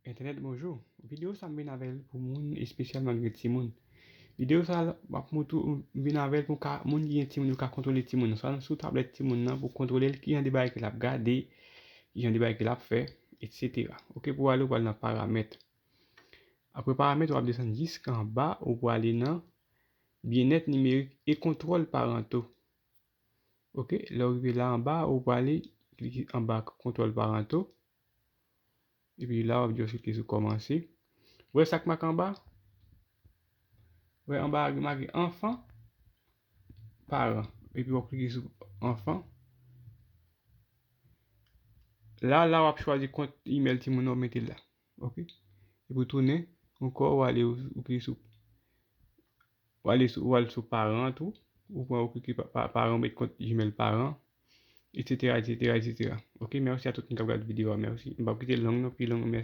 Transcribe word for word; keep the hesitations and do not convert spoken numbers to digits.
Entènèt, bonjou. Videyo sa m vin avè l pou moun, espesyalman ki gen timoun. Videyo sa m ap montre w, m vin avè l pou ka, moun ki gen timoun yo ka kontwole timoun nan. Swa sou tablèt timoun nan pou kontwole l, ki jan de bagay ke l ap gade, ki jan de bagay ke l ap fè, etsetera. Oke, pou ale, ou pral nan paramèt. Apre paramèt, w ap desann jiska anba, ou pral ale nan byennèt nimerik e kontwòl paranto. Oke, lè w rive la anba, ou pral ale klike anba kontwòl paranto. Epi la, w ap just klike sou kòmanse. Ou wè sa k make anba? Ou wè anba a gen make anfan, paran. Epi w ap klike sou anfan. La, la, w ap chwazi kont imèl timoun nan, w mete l la. Oke? Epi w tounen ankò, w ale, w klike sou w ale sou, w al sou paran tou, ou pran, ou klike pa, pa, paran, ou met kont Gmail paran, etsetera, etsetera, etsetera. Oke, mèsi a tout moun k ap gade videyo a, mèsi. M p ap kite l long non, pi long, mèsi.